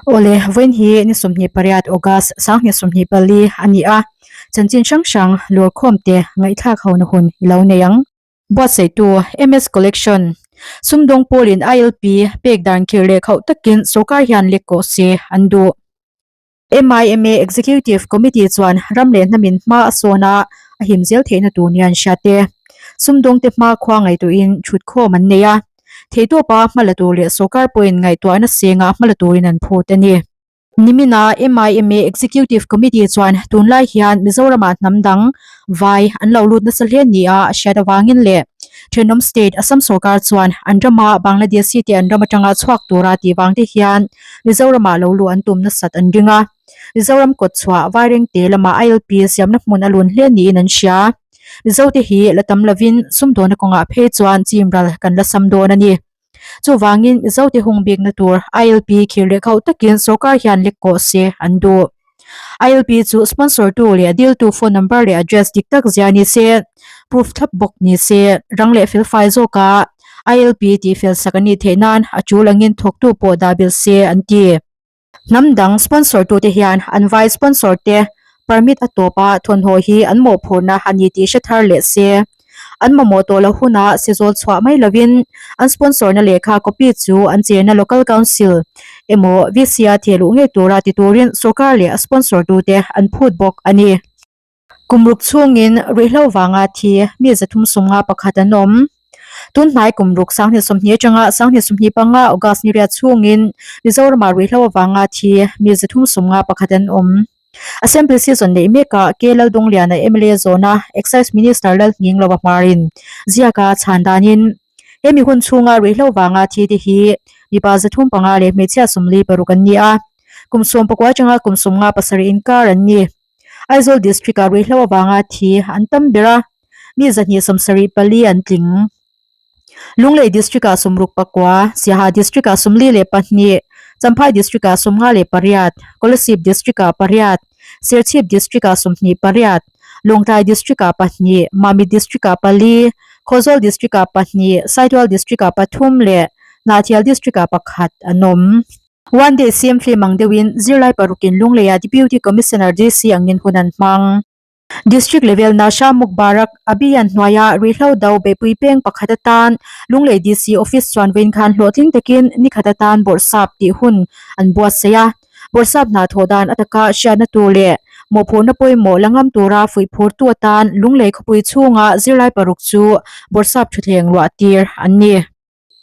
Awle, vawiin hi ni 28 August 2024 a ni a, chanchin hrang hrang lawrkhawm te ngaihthlak hona hun i lo nei ang. Buatsaihtu MS Collection, Sumdawng pawlin ILP pek dan khir leh khauh takin sorkar hian lek kawh se an duh. MIMA Executive Committee chuan ram leh hnamin hma a sawn a, a him zel theihna tur nia an hriat e. Sumdawngte hma khua ngaihtuahin thutkhawm an nei a, theihtawpa hma la tur leh sorkar pawhin ngaihtuahna senga hma la turin an phut a ni. Nimina MIMA Executive Committee chuan tunlai hian Mizoramah hnam dang vai an lo lut nasa hle nia a hriat avangin leh thenawm state Assam sorkar chuan an rama Bangladeshi te an ram atanga chhuak tura tih vang te hian Mizoramah lo luh an tum nasat an ring a. Mizoram kawtchhuah Vairengte lamah ILP siamna hmun a lun hle niin an hria. Mizote hi la tam lovin sumdawna kawngah phei chuan chim ral kan la sam dawn a ni. Chuvangin Mizote hung bikna tur ILP khir leh khauh takin sorkar hian lek kawh se an duh. ILP chu sponsor tu leh diltu phone number leh address dik tak zia ni se, proof thlap bawk ni se, rang leh felfai zawka ILP tih fel sak a nih theih nan a tul angin thawktu pawh dah belh se an ti. Hnam dang sponsor tute hian an vai sponsor te permit a tawp a thawmhnaw hi an mawhphurhna a ni tih hre thar leh se. An mamawh tawh loh hunah sizawl chhuah mai lovin an sponsor na lehkha copy chu an chenna local council emaw VC a theh luh ngei tura ti turin sorkar leh a sponsor tute an phut bawk a ni. Kum ruk chhungin ruihhlo vanga thi mi 351 an awm. Tun hnai kum ruk 2020 atanga 2025 August ni riat chhungin Mizoramah ruihhlo avanga thi mi 351 an awm. Assembly season neih mekah K Laldungliana mla zawna Excise Minister Lalhninglova hmarin ziaka chhan danin hemi hun chhunga ruihhlo vanga thi te hi mipa 35 leh hmeichhia 46 an ni a, kum 14 atanga kum 57 inkar an ni. Aizawl District ah ruihhlo avanga thi an tam ber a, mi 274 an tling. Lunglei District ah 64, Siaha District ah 42, Champhai District ah 58, Kolasib District ah pariat, Serchhip District ah 28, Lawngtlai District ah pahnih, Mamit District ah pali, Khawzawl District ah pahnih, Saitual District ah pathum leh Hnahthial District ah pakhat an awm. One day CM film ang deuhin zirlai parukin Lungleiah Deputy Commissioner DC angin hun an hmang. District level Nasha Mukbarak Abhiyan hnuaia ruihhlo do beihpui peng pakhat atan Lunglei DC office chuan vawiin khan hlawhtling takin nikhat atan bawrhsap tih hun an buatsaih a. Bawrhsap hna thawh dan ataka hriatna tur leh mawhphurhna pawimawh la ngam tura fuihphurtu atan Lunglei khawpui chhunga zirlai paruk chu bawrhsap thutthleng luah tir an ni.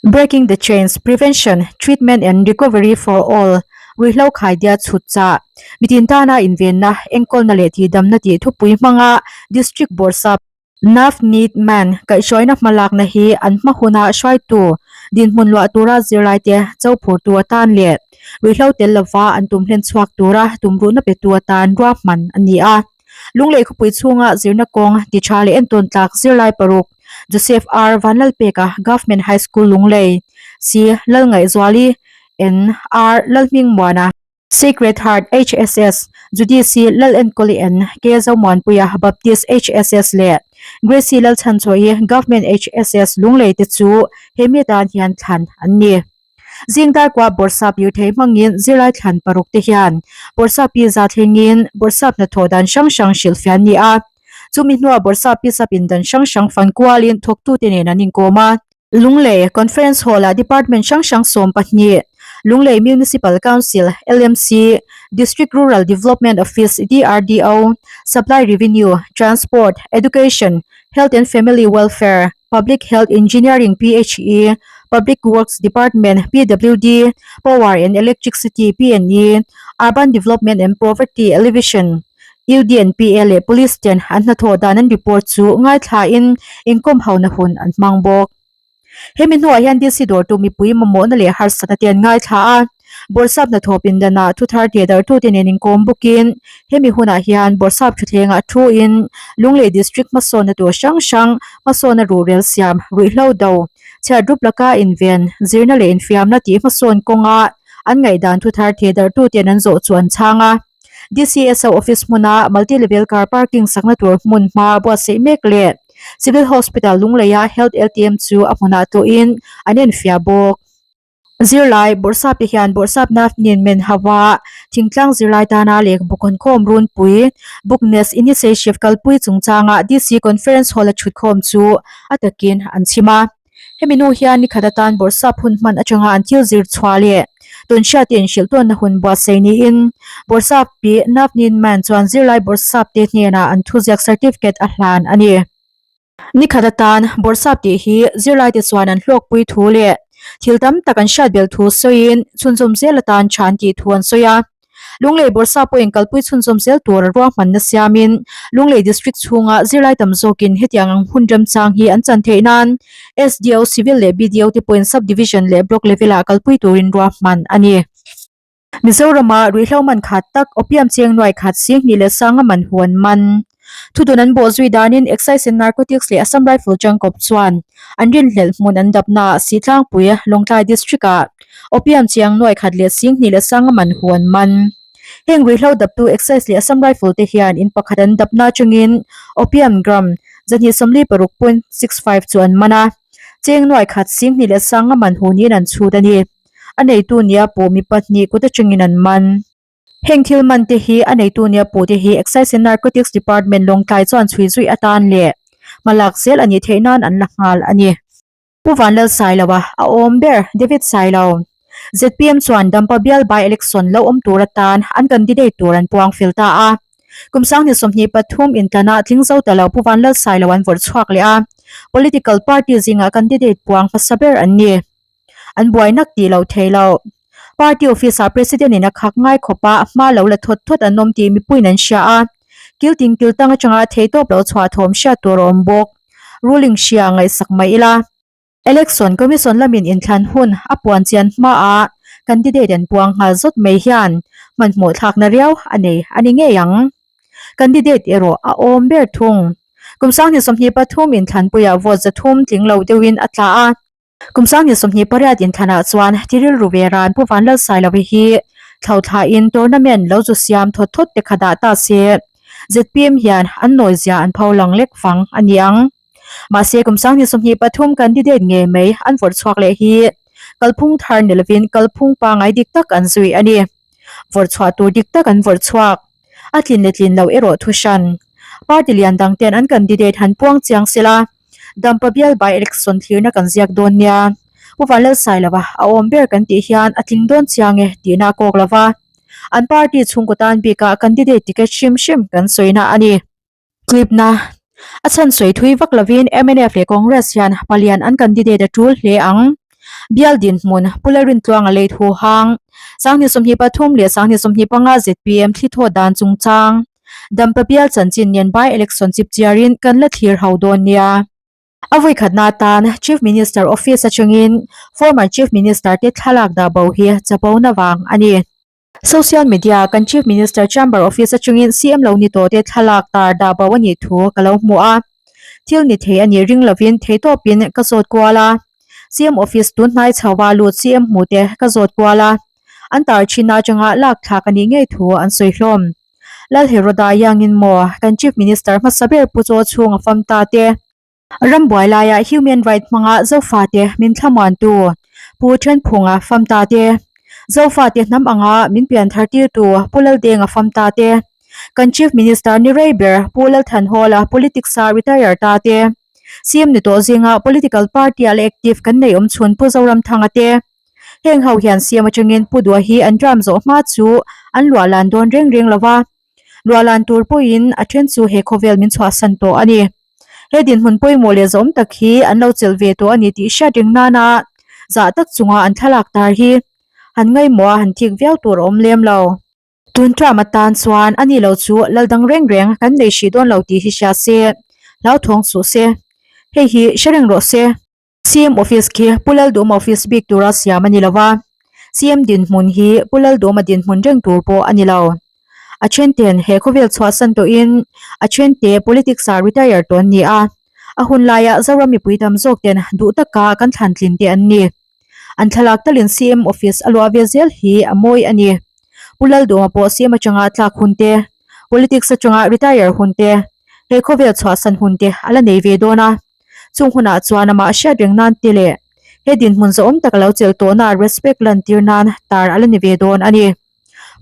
Breaking the Chains, Prevention, Treatment and Recovery for All, Ruihhlo khaidia chhut chah, mitin tana invenna, enkawlna leh tihdamna tih thupui hmanga District Bawrhsap, Navneet Mann kaihhruaina hmalakna hi an hma huna hruaitu dinhmun luah tura zirlaite cho phurtu atan leh ruihhlo tel lova an tum hlen chhuak tura tumruhna petu atan ruahman a ni a. Lunglei khawpui chhunga zirna kawng ti tha leh entawn tlak zirlai paruk Joseph R Vanlalpeka Government High School Lunglei, C Lalngaihzuali N R Lalhmingmuana, Sacred Heart HSS, Judy C Lalenkawli N K Zomuanpuia Baptist HSS leh Gracie Lalchhanchawii Government HSS Lunglei te chu he mi atan hian thlan an ni. Zing darkua bawrhsap lirthei hmangin zirlai thlan paruk te hian bawrhsap pi za thlengin bawrhsap hnathawh dan hrang hrang hrilhfiah an ni a. Chumi hnuah bawrhsap pi sap in dan hrang hrang fan kualin thawktute nen an inkawm a. Lunglei Conference Hall-ah department hrang hrang 12, Lunglei Municipal Council, LMC, District Rural Development Office, DRDO, Supply Revenue, Transport, Education, Health and Family Welfare, Public Health Engineering, PHE, Public Works Department, PWD, Power and Electricity, PNE, Urban Development and Poverty Alleviation, UDNPA leh Police ten an hnathawh dan an report chu ngaithlain inkawm hona hun an hmang bawk. Hemi hnuah hian DC dawrtu mipui mamawhna leh harsatna te an ngaithla a, Bawrhsap hnathawh pindanah thu thar teh darhtute nen inkawm bawkin hemi hunah hian Bawrhsap thutthlengah thuin Lunglei District hmasawnna tur hrang hrang hmasawnna ruhrel siam ruihhlo do chhiat rup laka inven zirna leh infiamna tih hmasawn kawnga an ngaihdan thu thar teh darhtuten an zawh chu an chhang a. DCSO office hmuna multi level car parking sakna tur hmun hma buatsaih mek leh Civil Hospital Lungleia Health LTM chu a hmunah tawhin an enfiah bawk. Zirlai bawrhsap te hian bawrhsapna nen men hauh a, thingtlang zirlai tana lehkhabu khawnkhawm runpui Bookness Initiative kalpui chungchanga DC Conference Hall a thutkhawm chu a takin an chhim a. Hemi nu hian nikhat atan bawrhsap hun hman atanga an thil zir chhuah leh tawnhriat te inhrilh tawnna hun buatsaih niin bawrhsap pi Navneet Mann chuan zirlai bawrhsap te hnenah an thuziak certificate a hlan a ni. Nikhat atan bawrhsap tih hi zirlaite chuan an hlawkpui thu leh thil tam tak an hriat belh thu sawiin chhunzawm zel atan tha an tih thu an sawi a. Lunglei bawrhsap pawhin kalpui chhunzawm zel tur ruahmanna siamin Lunglei District chhunga zirlai tam zawkin hetiang ang hun remchang hi an chan theih nan SDO, Civil leh BDO te pawhin Sub-Division leh Block level-ah kalpui turin ruahman a ni. Mizorama ruihhlo man khat tak opium cheng nuai khat 20 leh sanga man hu an man. Thudun an bawh zui danin Excise and Narcotics leh Assam Rifle tangkawp chuan an rinhlelh hmun an dapnaah Sitlangpui, Lawngtlai District-ah opium chiang nuai khat leh 20 leh sanga man hu an man. Heng ruihhlo daptu Excise leh Assam Rifle te hian in pakhat an dapna atangin opium gram 246.65 chu an man a, cheng nuai khat 20 leh sanga man hu niin an chhut a ni. A neitu nia pawh mi pahnih kut atangin an man. Heng thil man te hi a neitu nia pawh te hi Excise and Narcotics Department Lawngtlai chuan chhui zui atan leh hmalak zel a nih theih nan an la nghal a ni. Pu Vanlal Sailoa a awm ber David Sailo. Zpm chuan Dampa bial by election lo awm tur atan an candidate tur an puang fel ta a. Kum 2023 intlana tling zo ta lo Pu Vanlal Sailo an vawrh chhuak leh a. Political party zingah candidate puang hmasa ber an ni. An buai nak tih lo thei lo. Party office ah President in a khak ngai khawp a, hma lo la thawt thawt an awm tih mipuiin an hria a. Kil ting kil tang atanga thei tawp lo chhuah thawm hriat tur a awm bawk. Ruling hria ngaihsak mai ila. Election Commission lamin inthlan hun a puan chian hmaah candidate an puang nghal zawt mai hian hmanhmawh thlakna riau a nei a ni ngei ang. Candidate erawh a awm ber thung. Kum 2023 inthlanpuiah vote 300 tling lo deuhin a tla a. Kum 2028 inthlanah chuan Tirilru ve ran Pu Vanlalsailovi hi thlauhthlain tournament lo zu siam thawt thawt te kha dah ta se, zpm hian an nawizia an pho lang lek fang a ni ang. Mahse kum 2023 candidate ngei mai an vawrh chhuak leh hi kalphung thar ni lovin kalphung pangai dik tak an zui a ni. Vawrh chhuah tur dik tak an vawrh chhuak. A tlin leh tlin lo erawh thu hran. Party lian dang ten an candidate han puang chiang sela. Dampa bial by election thlirna kan ziak dawn nia. Pu Vanlalsailova a awm ber kan tih hian a tling dawn chiang e tihna a kawk lova. An party chhungkaw tan bikah candidate ticket hrim hrim kan sawina a ni. Clipna a chhan sawi thui vak lovin mnf leh Congress hian palian an candidate a tul hle ang. Bial dinhmun Pu Lalrintluanga lei thu hang 2023 leh 2025 zpm thli thaw dan chungchang Dampa bial chanchin nen by election chip chiarin kan la thlir ho dawn nia. A vuikhatna atan Chief Minister Office atangin former Chief Minister te thlalak dah bo hi chapona vang a ni. Social media kan Chief Minister Chamber Office atangin CM lo ni tawh te thlalak tar dah bo a nih thu ka lo hmu a. Thil ni thei a nih ring lovin theitawpin ka zawt kual a. CM Office tun hnai chho a lut CM hmu te ka zawt kual a. An tar thinna atanga lak thlak a nih ngei thu an sawi hlawm. Lal Heroda iangin maw kan Chief Minister hmasa ber Pu Chaw chhung a fam ta te. Rambuai laia Human Right hmanga Zofate min thlamuantu Pu Thenphunga fam ta te, Zofate hnam anga min pian thar tirtu Pu Laldenga fam ta te, kan Chief Minister ni rei ber Pu Lalthanhawla politics-a retire ta te, CM ni tawh zinga political party-a la active kan nei awm chhun Pu Zoramthanga te, heng ho hian CM atangin Pu Dua hi an dram zawh hma chu an luah lan dawn reng reng lova. Luahlan tur pawhin a then chu he khawvel min chhuahsan tawh a ni. He dinhmun pawimawh leh zawm tak hi an lo chelh ve tawh a ni tih hriat reng nana zah tak chunga an thlalak tar hi han ngaimawh a han thik viau tur a awm lem lo. Tun term atan chuan a ni lo chu lal dang reng reng kan nei hrih dawn lo tih hi hria se, hlauthawng suh se. Hei hi hre reng rawh se. CM Office khi Pu Lalduhma Office bik tura siam a ni lo va, CM dinhmun hi Pu Lalduhma dinhmun reng tur pawh a ni lo. A thenten he khawvel chhuahsan tawhin a thente politics ah retire tawh an ni a, a hun laia Zoram mipui tam zawk ten duh taka kan thlan tlin te an ni. An thlalak talin CM Office a luah ve zel hi a mawi a ni. Pu Lalduhma pawh CM atanga tlak hun te, politics atanga retire hun te, he khawvel chhuahsan hun te a la nei ve dawn a. Chung hunah chuan amah hriat reng nan te leh He dinhmun zawhawm tak a lo chelh tawhna respect lantir nan tar a la ni ve dawn a ni.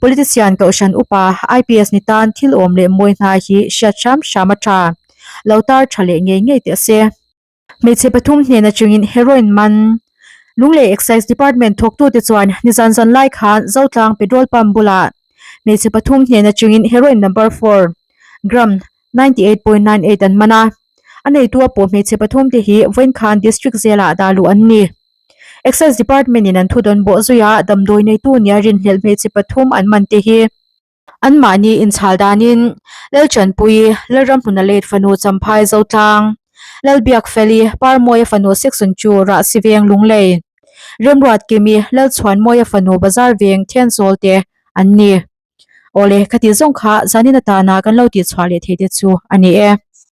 Politician Kohhran upa IPS ni tan thil awm leh mawi hna hi hriat hram hram a tha. Lo tar tha leh ngei ngei teh se. Hmeichhe pathum hnen atangin heroin man Lunglei Excise Department thawktute chuan nizan zan lai khan Zotlang petrol pump bulah hmeichhe pathum hnen atangin heroin number four gram 98.98 an man a. A neitu a pawh hmeichhe pathum te hi vawiin khan District Jail-ah dah luh an ni. Excise Department in an thudawn bawh zuia damdawi neitu nia rinhlelh hmeichhe pathum an man te hi anmahni inchhal danin Lalchanpui, Lalramhluna late fanu Champhai Zotlang, Lalbiakfeli, Parmawia fanu Section chu Rahsi Veng Lunglei, Remruatkimi, Lalchhuanmawia fanu Bazar Veng Thenzawl te an ni. Awle, khati zawng kha zanin atana kan lo tihchhuah leh theih te chu a ni e.